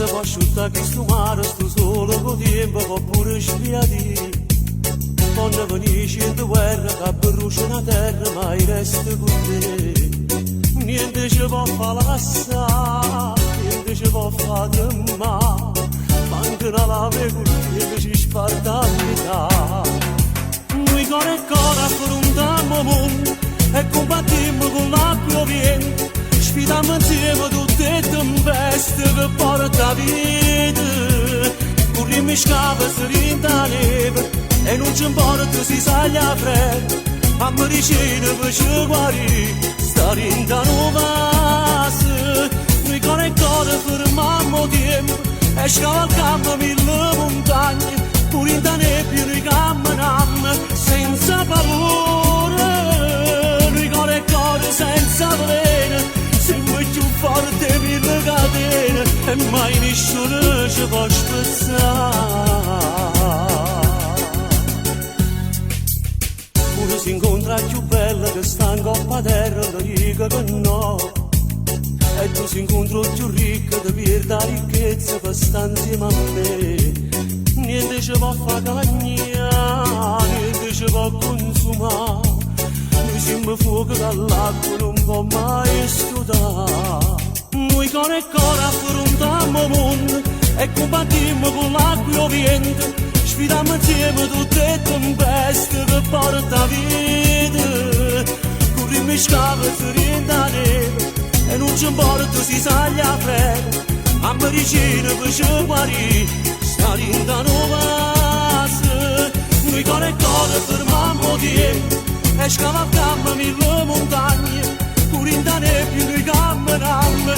Se può asciuttare questo mare, sto sole con tempo può pure sbiadire. Quando venisci in guerra che brucia una terra, ma il resto con te. Niente ci può far lassare, niente ci può far tremare, manca una lave con te che ci sparta a metà. Noi con il cuore affrontiamo il mondo e combattiamo con l'acqua e il vento, sfidiamo insieme tutte le tempeste che porta vita. Corriamo scava in la neve e non ci importa se sale a freddo, a medicina per ci guarire, sta in vaso. Noi con il cuore fermiamo il tempo e scavalchiamo mille montagne, pure in nebbia noi camminiamo senza paura, noi con il cuore senza veleno, siamo più forti mille catene e mai nessuno ci può spezzare. Pure si incontra più bella che sta in coppa terra, la dico che no. E tu si incontra più ricca, ti perdi la ricchezza per stare insieme a me. Niente ci può far cagnare, niente ci può consumare. Noi siamo fuoco dall'acqua, non può mai studare. Noi con il cuore affrontiamo il mondo e combattiamo con l'acqua e il vento. Sfidiamo insieme tutte le tempeste che porta vita. Corriamo scava in la neve e non ci importa se sale a freddo. A medicina per ci guarire, sta in vaso. Noi con il cuore fermiamo il tempo e scavalchiamo mille montagne, pure in nebbia noi camminiamo